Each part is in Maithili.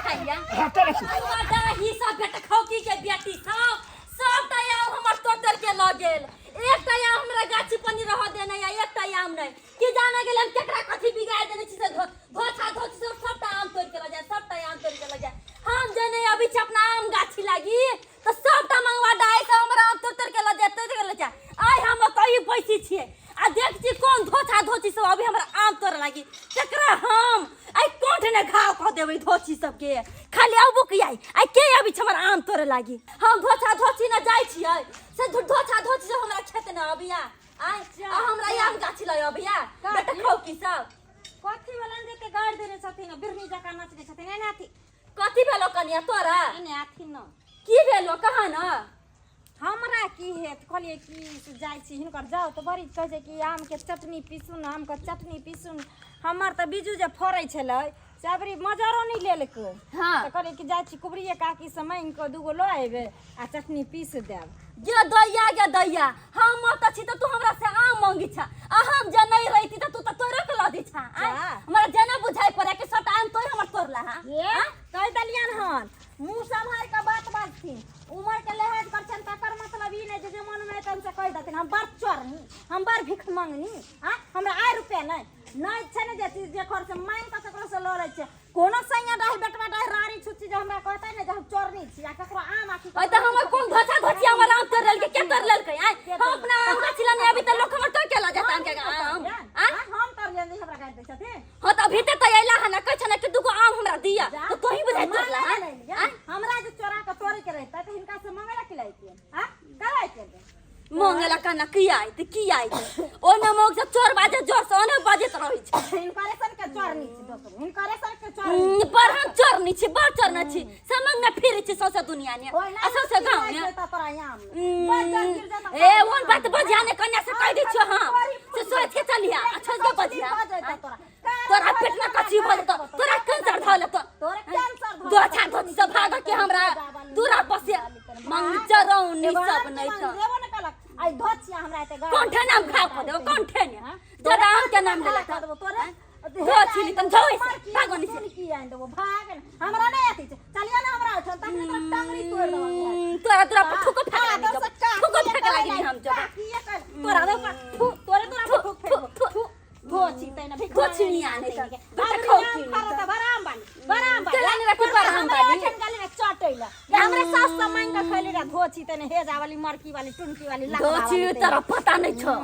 खाइया। हटा रखू। ही सब बेटा खौकी के बेटी सब सबटा आम हमर तोड़ तोड़ के लऽ गेल। एकटा आम हमरा गाछी पनी रह देने या एकटा आम नहि। की जाने गेल हम केकरा कथी बिगाड़ देने छी से धोछा धोछी सब सबटा आम तोड़ के लऽ जाय, सबटा आम तोड़ के लऽ जाय। हम जे नहि अबै छी अपना आम गाछी लागी तऽ सबटा मंगवा डाइ सब हमरा आम तोड़ तोड़ के लऽ जाय, तोड़ के लऽ जाय। आइ हम ओतऽ बैसी छियै आ देख छी कोन धोछा धोछी सब अभी हमरा आम तोड़ लागी, तकरा हम आइ कोंठ ने घाव कऽ देबै धोछी सबके। खाली अबू की आइ आइ के अबै छै हमर आम तोड़े लागी? हम धोछा धोछी ने जाइ छियै से धोछा धोछी सब हमरा खेत ने अबिया आइ आ हमरा आम गाछी लऽ अबिया। बेटा खौ की सब कथी वाला जे के गाड़ देने छथिन, बिरनी जकाँ नचने छथिन एने अथी। कथी भेलो कनिया तोरा? एने अथी न। की भेलो कहाँ न? हमरा की हेत, कहलियै कि से जाइ छी हिनकर जाउ तऽ बड़ी कहै छै कि आमके चटनी पीसू ने, आमके चटनी पीसू ने। हमर तऽ बीजू जे फड़ै छलै से अबरी मजरो नहि लेलकै। तऽ कहलियै कि जाइ छी कुबरिये काकीसँ माँगि कऽ दूगो लऽ अयबै आ चटनी पीस देब। गे दैया, गे दैया, हम तऽ छी तऽ तू हमरा से आम मांगी छा, आ हम जे नहीं रहिती तऽ तू तऽ तोड़े के लऽ दी छा। आँय? जा। हमरा जेना बुझाइ पड़े कि सबटा आम तोड़ हमर तोड़ला हा। ये कहि देलियन हन, मुँह सम्हारि कऽ बात बाजथिन। उमर के लिहाज करछन तकर मतलब ई नहि जे जे मनमे एतन से कहि देथिन। हम बड़ चोरनी, हम बड़ भीख मंगनी। आ हमरा आइ रुपया नहि नहि छै ने जे चीज जे घर से मांगि कऽ ककरो से लऽ लै छियै। कोनो सैया डाही बेटवा डाही राड़ी छुच्ची जे हमरा कहतै ने जे हम चोरनी छी आ ककरो आम आखि। ओय तऽ हमर कोन धोछा धोछी हमर आम तोड़ लेलकै? के तोड़ लेलकै? आँय, हम अपना आम गाछी लऽ नहि अभी तऽ लोक हमर तोड़ के लऽ जायत आम के आम। आँय? हम तोड़ लेलियै, हमरा गाड़ि दै छथिन। हाँ तऽ अभी तऽ अयला हन, कहै छै ने कि दूगो आम हमरा दिअ तऽ तोही बुझाइ तोड़ला हन। आँय? हमरा जे चोरा के तोड़े के रहितै तऽ हिनका से मंगै ला की लाइतियन? आँय, करा के मंगला कना की आइत की आइत ओ न मोग से चोर बाजे जोर से ओने बाजैत रहै छै। हिनकरे सन के चोरनी छी दोसर, हिनकरे सन के चोरनी। बड़ हम चोरनी छी, बड़ चोरनी छी। समंग में फिरै छी सौंसे दुनिया ने आ सौंसे गाँव में। ए ओन बात बजिया ने कन्या से कहि दै छियो हम से सोच के चलिया आ छोड़ के बजिया। तोरा पेट में कथी भऽ जेतौ? तोरा कैंसर धऽ लेतौ। तोरा कैंसर धऽ। दोछा धोती सब भाग के हमरा दूरा बसे मंगचरौनी सब नहीं त देबो ने कहलक आई धोचिया हमरा एते गाड़। कोन ठे नाम खा को देबो? कोन ठे ने जरा आम के नाम ले लेता देबो तोरे। धोची नी तम झोइ भागो नी से की आइन देबो? भाग ने, हमरा नहीं आती छै। चलिया ना हमरा ओठन तखने तोरा टंगरी तोड़ देबो। तोरा तोरा पर थूको फेंक लागी जब, थूको फेंक लागी हम जब तोरा दे थू तोरे तोरा पर थूक फेंक थू। धोची तैना भी धोची नहीं आने त बेटा खौकी नहीं त बराम बानी, बराम बानी। चला नहीं रखी बराम बानी। हमरा गले में चटैला हमरा सास से मांग के खैले रे। धोची तैना हेजा वाली, मरकी वाली, टुनकी वाली, लकवा धोची वाली। तोरा पता नहीं छौ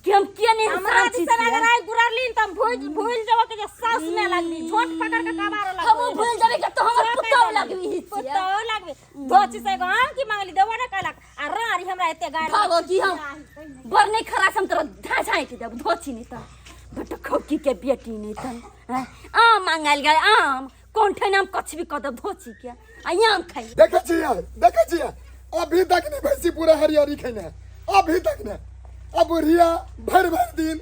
कि हम के नहीं हमरा इंसान छी। दिसन अगर आई गुररलीन त हम भूल भूल जब के जे सास में लगबी झोट पकड़ के कबार लगबी। हम भूल जबे के तो हमर पुतौ लगबी ही। पुतौ लगबी। धोची से एगो आम की मांगली, देबो ने कहलक आ रारी हमरा एते गाड़। भागो की हम बड़ नहीं खरा से हम तोरा धा झाँकि के देब। धोची नहीं त बट खौकी के बेटी नहीं त हैं? आम मांगल गए आम कोन ठे नाम कछ भी कह देब धोची के आ आम खाइ। देखै छियै, देखै छियै, अभी तक नहीं भैंसी पूरा हरियरी खैने, अभी तक नहीं। अब बुढ़िया भरि भरि दिन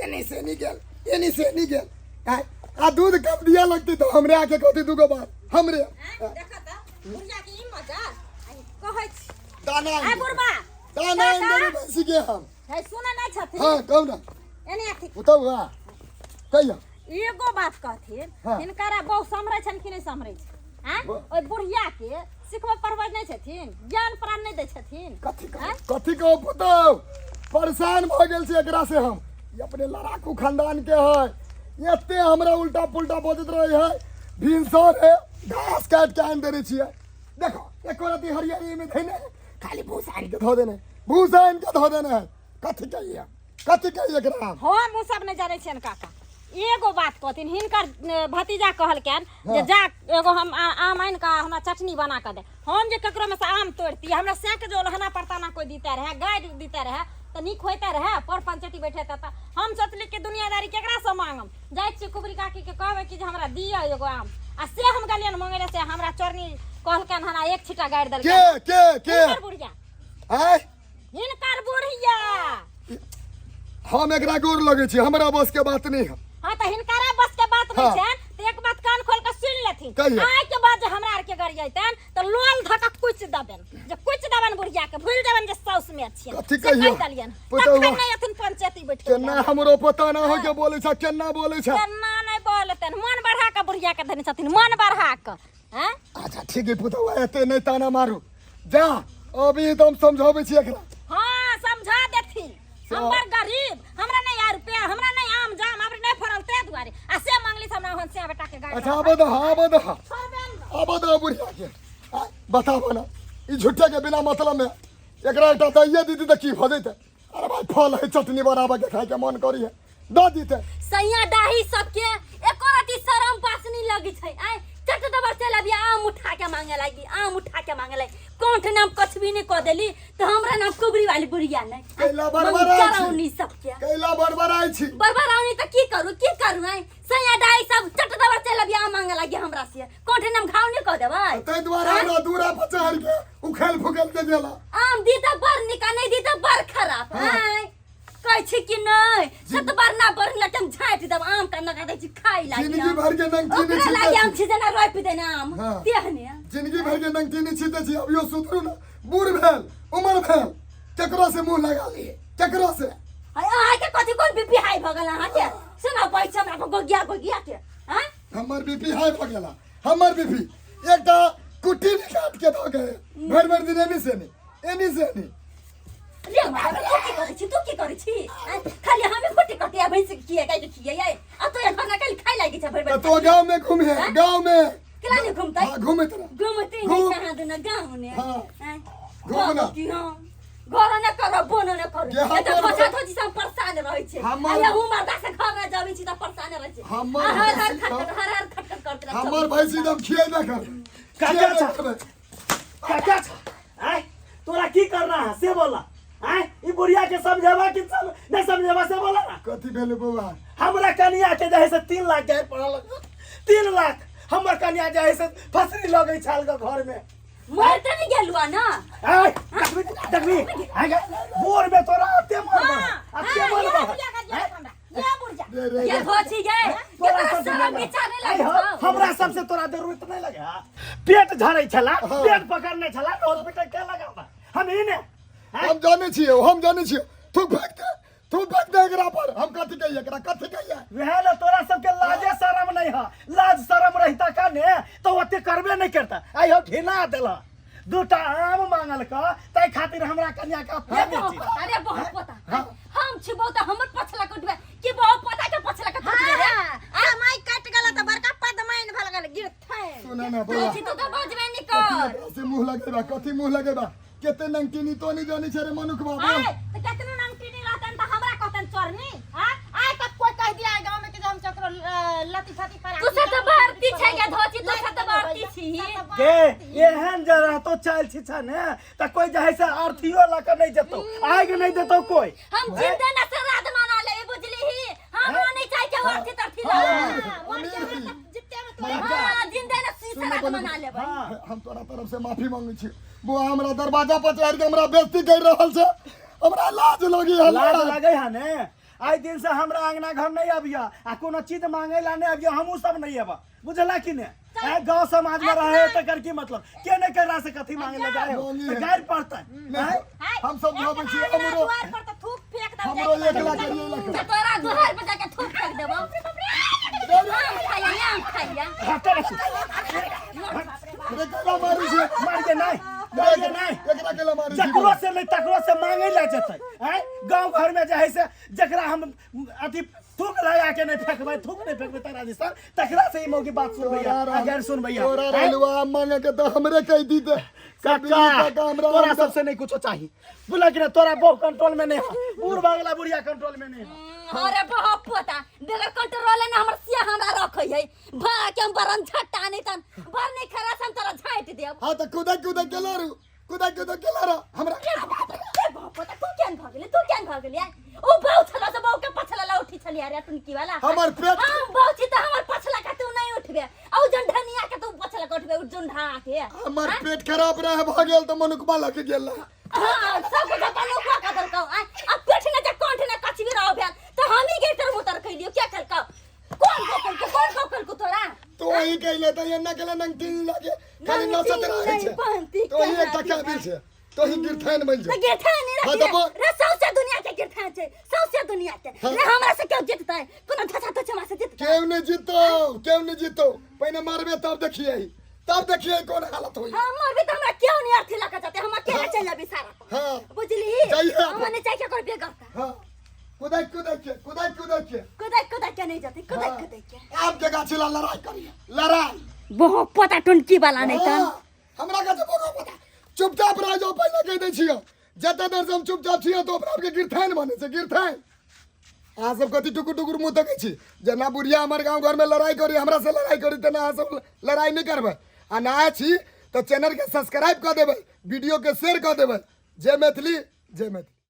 एनी से नहीं गेल, एनी से नहीं गेल। आँय, आ दूध कम दिया लगती तो हमरे आके कहती दूगो बात हमरे। देखा त बुढ़िया के ई मजा कहै छी। दाना आ बुढ़बा दाना आनि देबै भैंसी के हम। है सुनै नहि छथिन। हाँ कहू ना। एने अथी उतौ हुआ कहिया एगो बात कहथिन। हाँ। हिनकरा बहु सम्हरै छनि कि नहि सम्हरै छै? आँय? ओहि बुढ़िया के सिखबै पढ़बै नहि छथिन, ज्ञान प्राण नहि दै छथिन? कथी कहू, कथी कहू पुतहु, परेशान भऽ गेल छी एकरा से हम। ई अपने लड़ाकू खानदान के है, एते हमरा उल्टा पुल्टा बजैत रहे है। भिनसर है घास काटि के आनि देने छियै, देखो एको रति हरियरी में धैने है, खाली भूसा आनि के धऽ देने, भूसा आनि के धऽ देने है। कथी कहिए, कथी कहिए एकरा हम? हम ओ सब नहि जानै छियनि काका। एगो बात कहथिन, हिनकर भतीजा कहलकनि जे जा एगो हम आम आनि कऽ हमरा चटनी बना कऽ दे। हम जे ककरो में से आम तोड़ती, हमरा सैक जो लहना परताना कोई दीते रहे, गाड़ि दीते रहे तऽ नीक होइते रहे। पर पंचायती बैठे तऽ हम सोचली कि दुनियादारी केकरा से मांगम, जाइ छी कुबरी काकी के कहबै कि जे हमरा दिअ एगो आम। आ से हम गेलियनि मंगै लए से हमरा चोरनी कहलकनि, हमरा एक छींटा गाड़ि देलकनि। के के के? हिनकर बुढ़िया। आँय? हिनकर बुढ़िया। हम एकरा गोर लगै छी, हमरा बस के बात नहीं है। हाँ तऽ हिनकरा बस के बात नहीं हाँ। छनि तऽ एक बात कान खोल के सुन लेथिन। कहियौ। आइ के बाद जे हमरा आर के गरियतनि तऽ लोल धऽ के कुचि देबनि, जे कुचि देबनि बुढ़िया के, भूलि देबनि जे साउस में छियनि। कथी से कहियौ? कहि देलियनि। पुतहु तखन नहि अथिन पंचायती बैठ के। केना हमरो पता ना हो के बोलै छ, केना बोलै छ? केना नहि बोलतनि, मन बढ़ा के बुढ़िया के देने छथिन, मन बढ़ा के। हैं अच्छा ठीक है पुतहु एते नहि ताना मारू जा अभी एकदम समझाबै छी एकरा हाँ समझा देथिन हम बड़ गरीब हमरा नहीं आय रुपया हमरा नहीं आम जाम हमरा नहीं फरल ते दुआरे आ से मांगली से हमरा हंसिया बेटा के गाड़ी अच्छा आबऽ दह आबऽ दह आबऽ दह बुढ़िया के आ, बताबऽ ने ई झूठे के बिना मतलब में एकरा एकटा दैये दीदी तऽ की भऽ जैतै अरे भाई फल है चटनी बनाबऽ के खाय के मन करी है दऽ दीतै सैया डाही सबके एको रति शरम पास नहीं लगी छै आय चट दबर चल अभी आम उठा के मांगे लागी आम उठा के मांगे लागी कोन ठे नाम कुछ भी नहीं कह देली तो हमरा नाम कुबरी वाली बुढ़िया नहीं कैला बड़बड़ाइ छी। चरौनी सबके कैला बड़बड़ाइ छी बड़बड़ाउनी तो की करू की करू आय सैया डाही सब चट दबर चल अभी आम मांगे लागी हमरा से कोन ठे नाम घाव नहीं कह देबै ताहि दुआरे हमरा दूरा पर चढ़ि के उखैल फुकैल के गेला आम दी तऽ बड़ नीक आ नहीं दी तऽ बड़ खराब हाँ। आय कहै छी कि नहि से तऽ बड़ ना बड़ लटम झाँटि देब आम के नगा दै छी खाइ लागी जिंदगी भर के नंगटी ओकरा नहि लागी आम छी छी जेना रोपि देने आम हाँ। तेहने जिंदगी भर के नंगटी छिते छी अभियो सुधरू ना बूढ़ भेल उमर भेल केकरो से मुंह लगा लिए केकरो से हाय अहाँके कथी कोन बीपी हाई भऽ गेल अहाँके से ना बैठ हमरा पर गोगिया गोगिया के हाँ हमर बीपी हाई भऽ गेला हमर बीपी एकटा कुट्टी नहीं काट के धऽ गए भरि भरि दिन एनी से एनी एनी से एनी रे मारे तू की करै छी तू की करै छी आँय, खाली हमे कुट्टी कटिया भैंस के खिए गाय के खिए आ तो एखन अकेले खाइ लागि छै भरि तऽ भरि तो गाँव में घूमे गाँव में केना नहि घुमतै हाँ घूमैत रह घुमते घूम। नहीं कहाँ दुना गाँव ने हाँ। आँय, घूम ना। की हाँ घर न करब बोनो न करू जे हमर एतऽ धोछा धोछी से हम परेशान रहै छै हमर- आ यहू मर्दा से घर न जाबै छी तऽ परेशान रहै छै हमर आ हर हर भैंसी खटखट हर हर खटखट करैत रहै हमर भैंसी एकदम खिएबे कर काका खिएबे छा। करबै। काका छा आय तोरा की करना है से बोला आय ई बुढ़िया के समझेबा कि सब नहीं समझेबा से बोला ना कथी भेलै बौआ हमरा कनिया के जे है से 3 लाख गैर पड़ल 3 लाख हमर कनिया जे है से फसरी लगै छाल के घर में मर तऽ नहि गेलुआ ना आय देखबी देखबी आय गे बोर में तोरा अते मारबा अते हाँ, मारबा ये बुढ़िया का दिया हमरा ये बुढ़िया रे रे ये रे धोछी गे तोरा केकरा सबसे शरम विचार नहि आय लगै हो, छौ हमरा सबसे तोरा जरूरत नहीं लगे हा। पेट झड़ै छला हाँ। पेट पकड़ने छला तो हॉस्पिटल के लगाबा हम ही ने आय, हम जानै छियै हम जानै छियै तू फेंक दे तू फेंक दे एकरा पर हम कथी कहिए एकरा कथी कहिए वएह ने तोरा सबके लाजे शरम नहीं है लाज शरम रहिता का ने तो ओते करबे नहीं करता आइ हो घिना देला दूटा आम मांगल क ताहि खातिर हमरा कन्या के अपने बेची अरे बहुत पता हम छिबौ तऽ हमर पछला कटबे कि बहुत पता के पछला कटबे रे हाँ माइक कट गेल तऽ बड़का पदमाइन भऽ गेल गिरथै सुना ना बौआ तू तऽ बजबे नहीं कथी कर एकरा से मुंह लगेबा कथी मुंह लगेबा केते नंगटीनी तो नहीं जानी छै रे मनुख बाबू आय तऽ केतनो नमकीनी रहतन तऽ हमरा कहतन चोरनी हाँ आइ तक कोई कह दिया है गांव में कि जे हम चक्र लती फती पर तू सब तऽ बढ़ती छै गे धोची तू सब तऽ बढ़ती छी के एहन जे रहतो चाल छिछा ने त कोई जे है से आर्थियो लऽ के नहीं जेतो आग नहीं देतो कोई हम जिंदे न श्राद्ध मना ले बुझली ही हमरा नहीं चाहिए के अर्थी तर्थी ला अमीर ही। जिते में तोरा हां जिंदे न श्राद्ध मना लेबै हाँ हम तोरा तरफ से माफी मांगे छी बुआ हमरा दरवाजा पर चढ़ के हमरा बेइज्जती कर रहल छै हमरा लाज लगी है लाज लगे है ने आइ दिन से हमरा अंगना घर नहीं अबिया आ कोनो चीज मांगे ला नहीं अबिया हमहूँ सब नहीं अबा बुझला कि ने आइ गांव समाज में रहे तकर की मतलब के नहीं करा से कथी मांगे ला जाए हो मांगी तो है। गारि पड़तै नहीं, हम सब भाबै छी हमरो द्वार पर तऽ थूक फेंक दब हमरो 1 लाख 1 लाख तो तोरा दुहार पर जाके थूक फेंक देबो आम खाइया आम खाइया हटे रखी रे केला मारै छी मार के नहीं मार के नहीं एकरा केला मारै छी जकरो से नहीं तकरो से मांगे ला जेतै आँय गांव घर में जे है से जकरा हम अथी थूक लगा के नहीं फेंकबै थूक नहीं फेंकबै तारा जी सर तकरा से ही मौकी बात सुनबैया आ गैर सुनबैया तोरा आँय? रहलुआ मांगे के तो हमरे कह दी दे काका तोरा सबसे नहीं कुछो चाहिए बुला कि ना तोरा बहु कंट्रोल में नहीं है बूढ़ भगला बुढ़िया कंट्रोल में नहीं है अरे बहुत पोता बगैर कंट्रोल ने हमर सिया हमरा रखै है भा के हम बरन झट्टा नहीं तन बर नहीं खरा से हम तोरा झाटि देब हाँ तो कुदा कुदा केला रू कुदा कुदा केला रू हमरा ए बहुत पोता तू केन भऽ गेली तू केन भऽ गेली ओ बहु छला से बहु के पछला ला उठी छली अरे टुनकी वाला हमर पेट हम बहु छी त हमर पछला के तू नहीं उठबे औ जन धनिया के तू पछला के उठबे उ जन ढा के हमर पेट खराब रहे भऽ गेल तऽ मनुखबा लग गेल रहे। हाँ सब कुछ अपन लोग का दलकौ आ अब पेट ने जे कंठ ने कछबी रहो भेल तो हम ही गेटर मुतर खैलियो क्या खेलकौ कोन गोकल को कोन गोकल को तोरा तो वही कहले तऽ एना केला नंगटीन लागे खाली नचत रहै छै पंक्ति तो ही एकटा काबिल छै तो ही गिरथैन बनि तो जा गिरथान नहीं हाँ, रखी तऽ बोल। रे सौंसे दुनिया के गिरथान छै सौंसे दुनिया के हाँ। रे हमरा से क्यों जीततै कोनो धसा तो छमा से जीततै केओ नहि जीतौ केओ नहि जीतौ पहिने मारबे तब देखिए तब देखिए कोन हालत होई। हम मरबे त हमरा केओ नहीं अर्थी लगा जाते, हम अकेला चल जाबी सारा। बुझली? जाइए आप। हम नहीं चाहिए कर बेगरता। हाँ, कुदाई कुदाई के, कुदाई कुदाई के, कुदाई कुदाई के नहीं जाते, कुदाई कुदाई के। आम के गाछी ला लड़ाई करिए, लड़ाई। बहुत पता टुनकी वाला नहीं त। हाँ, हमरा गाछ बोगा पता। चुपचाप रह जाओ, पहले कह दै छियो। जते देर से हम चुपचाप छियो तो अपना आपके गिरथाइन बने छै, गिरथाइन। अहाँ सब कथी टुकुर टुकुर मुँह तकै छी? जेना बुढ़िया हमर गाँव घरमे लड़ाइ करी, हमरा से लड़ाइ करी, तेना अहाँ सब लड़ाइ नहि करबै। आ नया छी तऽ चैनलके सब्सक्राइब कऽ देबै, वीडियोके शेयर कऽ देबै। जय मैथिली, जय मैथिली।